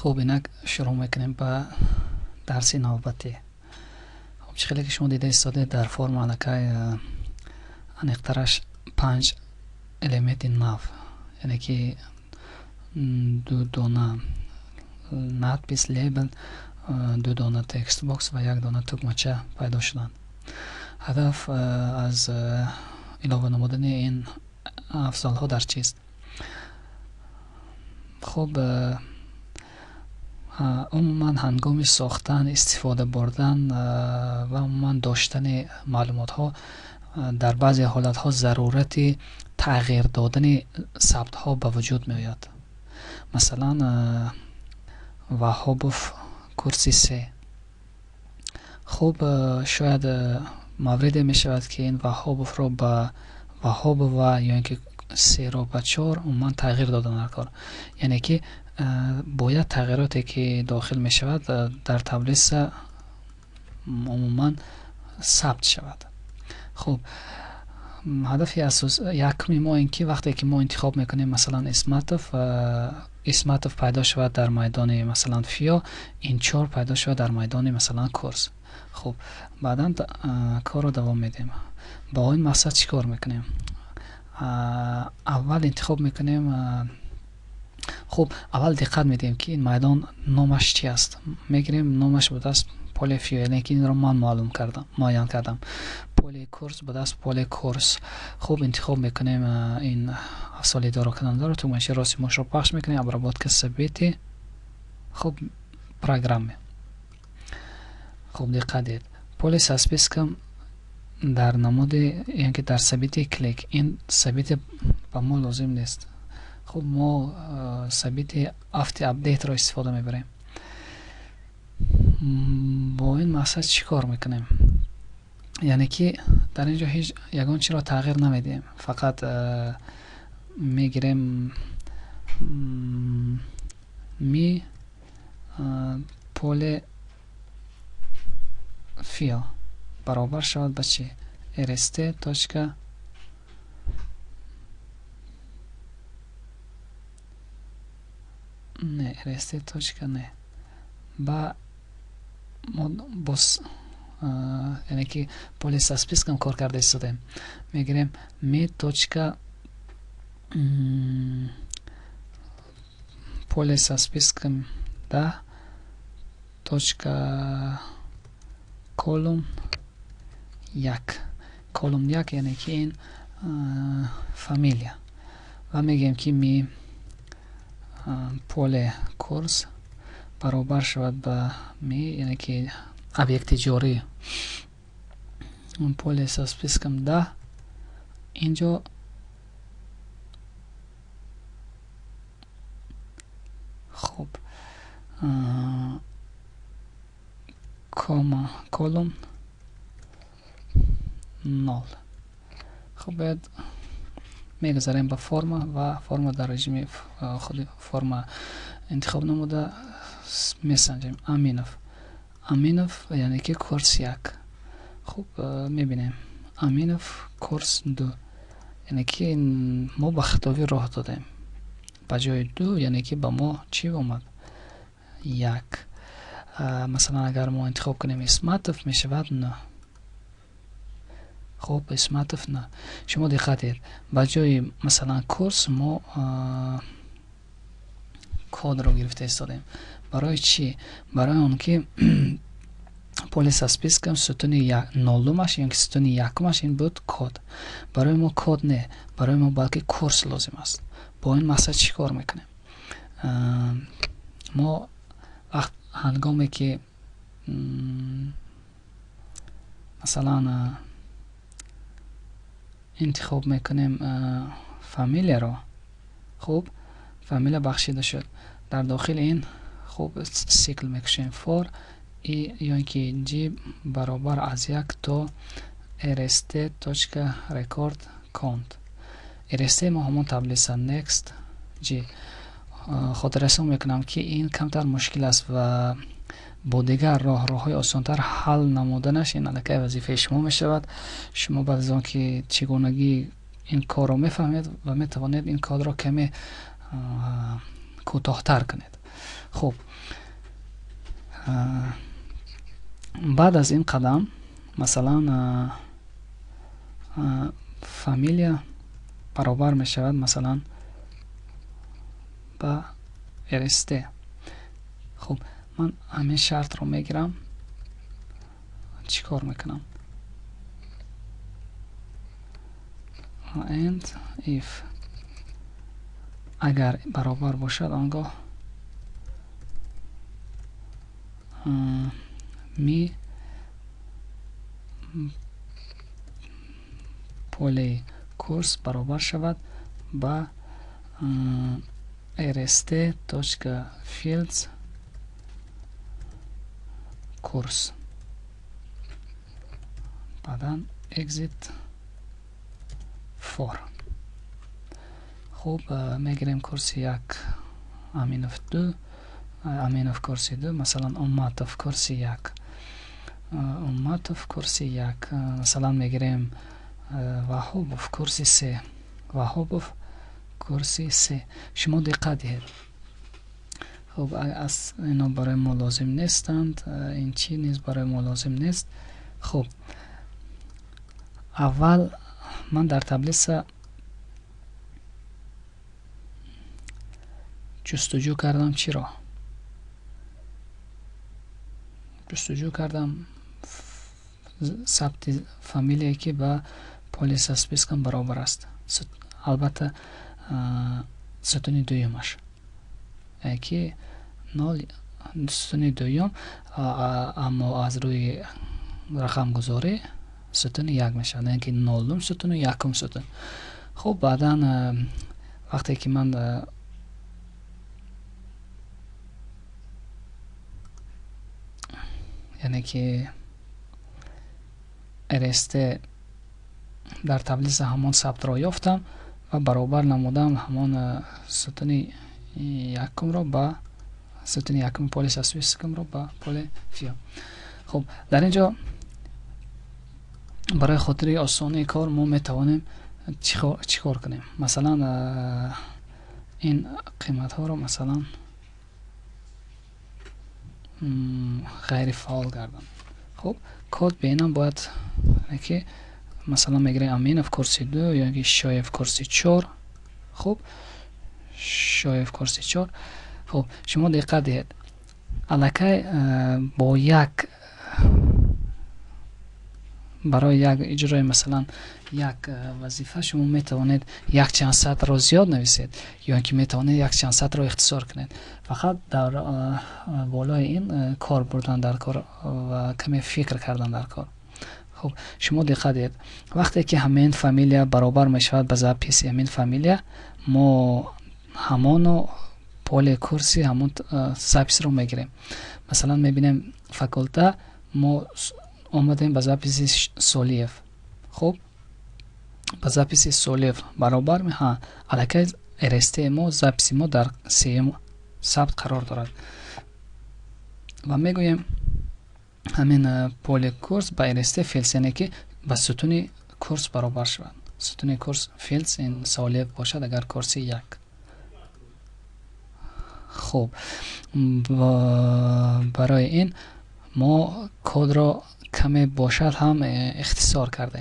Хуб, инак шурӯъ мекунем ба дарси навбатӣ. Хуб, чӣ хеле ки шумо дида истодед, дар форма аллакай аниқтараш панҷ элементи нав, яъне ки ду дона надпись лейбл, ду дона textbox ва як дона тугмача пайдо шуданд. Ҳадаф аз илова намудани ин афзалҳо дар чист? Хуб, умуман ҳангоми сохтан, истифода бурдан ва умуман доштани маълумотҳо дар баъзе ҳолатҳо зарурати тағйир додани сабтҳо ба вуҷуд меояд. Масалан, Ваҳобов курси се. Хуб, шояд мавриде мешавад, ки ин Ваҳобовро ба Ваҳобова ё ин ки серо ба чор умуман тағйир додан дар кор, яъне ки бояд тағйироте, ки дохил мешавад, дар таблица умуман сабт шавад. Хуб, ҳадафи асос якуми мо ин ки вақте ки мо интихоб мекунем, масалан, Исматов, Исматов пайдо шавад дар майдони, масалан, фио, ин чор пайдо шавад дар майдони, масалан, курс. Хуб, баъдан корро давом медиҳем. Бо ин мақсад чӣ кор мекунем? Аввал интихоб мекунем. Хуб, аввал диққат медиҳем, ки ин майдон номаш чи аст. Мегирем, номаш будааст поле фио, яъне ки инро ман маълум кардам, муайян кардам. Поле курс будааст поле курс. Хуб, интихоб мекунем ин афзоли идоракунандаро, тугмачаи рости мушро пахш мекунем, обработка событий, хуб, программы. Хуб, диққат диҳед, поле со списком дар намуди, яъне ки дар событие клик, ин событие ба мо лозим нест. Хуб, мо событие auto update ро истифода мебарем. Бо ин мақсад чӣ кор мекунем? Яъне ки дар ин ҷо ҳеҷ ягон чиро тағйир намедиҳем, фақат мегирем ми поле фио баробар шавад ба чӣ? Rst точка не, rst точка не, ба мо боз, яъне ки поле со списком кор карда истодем. Мегирем ми точка поле со списком 10 точка column як, column як, яъне ки ин фамилия, ва мегӯем, ки ми поле курс баробар шавад ба ми, яъне ки объекти ҷорӣ поле со списком 10 инҷо. Хуб, комма, column нол. Хуб, бояд мегузарем ба форма ва форма дар режими худи форма интихоб намуда месанҷем. Аминов, Аминов, яъне ки курс як. Хуб, мебинем, Аминов курс ду, яъне ки мо ба хитобӣ роҳ додем. Ба ҷои ду, яъне ки ба мо чӣ омад? Як. Масалан, агар мо интихоб кунем Исматов, мешавад нӯ. Хуб, Исматов нӯ. Шумо диққат диҳед, ба ҷои, масалан, курс мо кодро гирифта истодем. Барои чӣ? Барои он ки поле со списком сутуни нолумаш ё ки сутуни якумаш ин буд код. Барои мо код не, барои мо балки курс лозим аст. Бо ин мақсад чӣ кор мекунем мо? Вақт ҳангоме ки, масалан, интихоб мекунем фамилияро, хуб, фамилия бахшида шуд дар дохили ин. Хуб, цикл мекушем for и ё ин ки j баробар аз як то rst точка record count. Rst мо ҳамон таблица next j. Хотиррасон мекунам, ки ин камтар мушкил аст ва бо дигар роҳ, роҳҳои осонтар ҳал намуданаш ин аллакай вазифаи шумо мешавад. Шумо баъд аз он ки чӣ гунагии ин корро мефаҳмед ва метавонед ин кодро каме кӯтоҳтар кунед. Хуб, баъд аз ин қадам, масалан, фамилия баробар мешавад, масалан, ба РСТ. Хуб, ман ҳамин шартро мегирам, чӣ кор мекунам? And if, агар баробар бошад, он гоҳ ми поле курс баробар шавад ба rst точка fields курс, баъдан exit for. Хуб, мегирем курси як, Аминов ду, Аминов курси ду, масалан, Умматов курси як, Умматов курси як, масалан, мегирем Ваҳобов курси се, Ваҳобов курси се. Шумо диққат диҳед. Хуб, аз ино барои мо лозим нестанд, ин чӣ низ барои мо лозим нест. Хуб, аввал ман дар таблица ҷустуҷӯ кардам. Чиро ҷустуҷӯ кардам? Сабти фамилие, ки ба поле со списком баробар аст, албатта, сутуни дуюмаш, ки нол сутуни дуюм, аммо аз рӯи рақамгузорӣ сутуни як мешавад, яъне ки нолум сутуну якум сутун. Хуб, баъдан вақте ки ман, яъне ки РСТ дар таблица ҳамон сабтро ёфтам ва баробар намудам ҳамон сутуни якумро ба сутуни якуми поле со спискомро ба поле фио. Хуб, дар ин ҷо барои хотири осонии кор мо метавонем чӣ кор кунем? Масалан, ин қиматҳоро, масалан, ғайрифаъол гардонем. Хуб, код беинам бояд ки, масалан, мегирем Аминов курси ду ё ки Шоев курси чор. Хуб, Шоев курси чор. Хуб, шумо диққат диҳед, аллакай бо як барои як иҷрои, масалан, як вазифа шумо метавонед якчанд сатрро зиёд нависед ё ки метавонед якчанд сатрро ихтисор кунед. Фақат дар болои ин кор бурдан дар кор ва каме фикр кардан дар кор. Хуб, шумо диққат диҳед, вақте ки ҳамин фамилия баробар мешавад ба записи ҳамин фамилия, мо ҳамоно поле курси ҳамон записро мегирем. Масалан, мебинем факулта, мо омадем ба записи Солиев. Хуб, ба записи Солиев баробар, ҳа, аллакай РСТ мо, записи мо дар сеюм сабт қарор дорад ва мегӯем ҳамин поле курс ба РСТ fields, яъне ки ба сутуни курс баробар шавад. Сутуни курс fields ин Солиев бошад, агар курси як. Хуб, барои ин мо кодро каме бошад ҳам ихтисор кардем.